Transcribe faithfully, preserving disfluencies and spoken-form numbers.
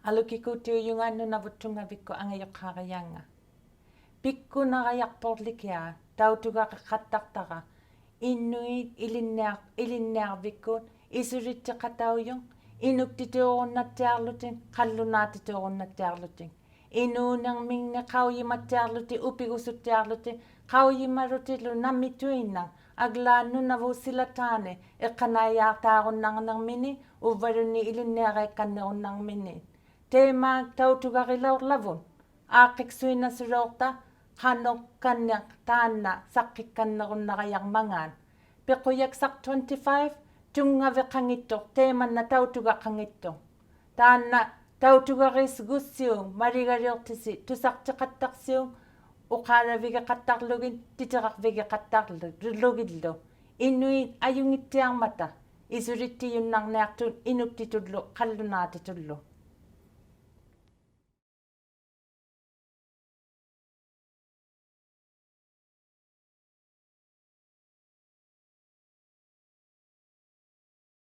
Alukikutiujunga Nunavut Tunngavikkut angajuqqaarijaanga. Pikkunarajaqpuqłikiaq tautugariqattaqtara inuit ilinniaq-, ilinniarvikkut isulittiqataujut inuktituurunnattiarlutik qallunaatituurunnattiarlutik. Inuunirmingni qaujimattiarlutik upigusuttiarlutik qaujimalutilu namituinnaq aglaat Nunavut silataani iqqanaijaaqtaarunnarnirmini uvvaluunniit ilinniariikkannirunnarmini. Taimaak tautugarilauqłavut aaqqiksuinasuulauqta qanuq kanniq taanna saqqikkannirunnaqijarmangaat. Piqujaksaq twenty-five tunngaviqanngittuq taimanna tautugaqanngittuq. Taanna tautugariisgussiuk maligaliuqtisi tusaqtiqattaqsiuk uqaalavigiqattarlugit titiraqvigiqattarlugillu inuit ajunngittiarmata isulittijunnarniaqtut inuktitullu qallunaatitullu.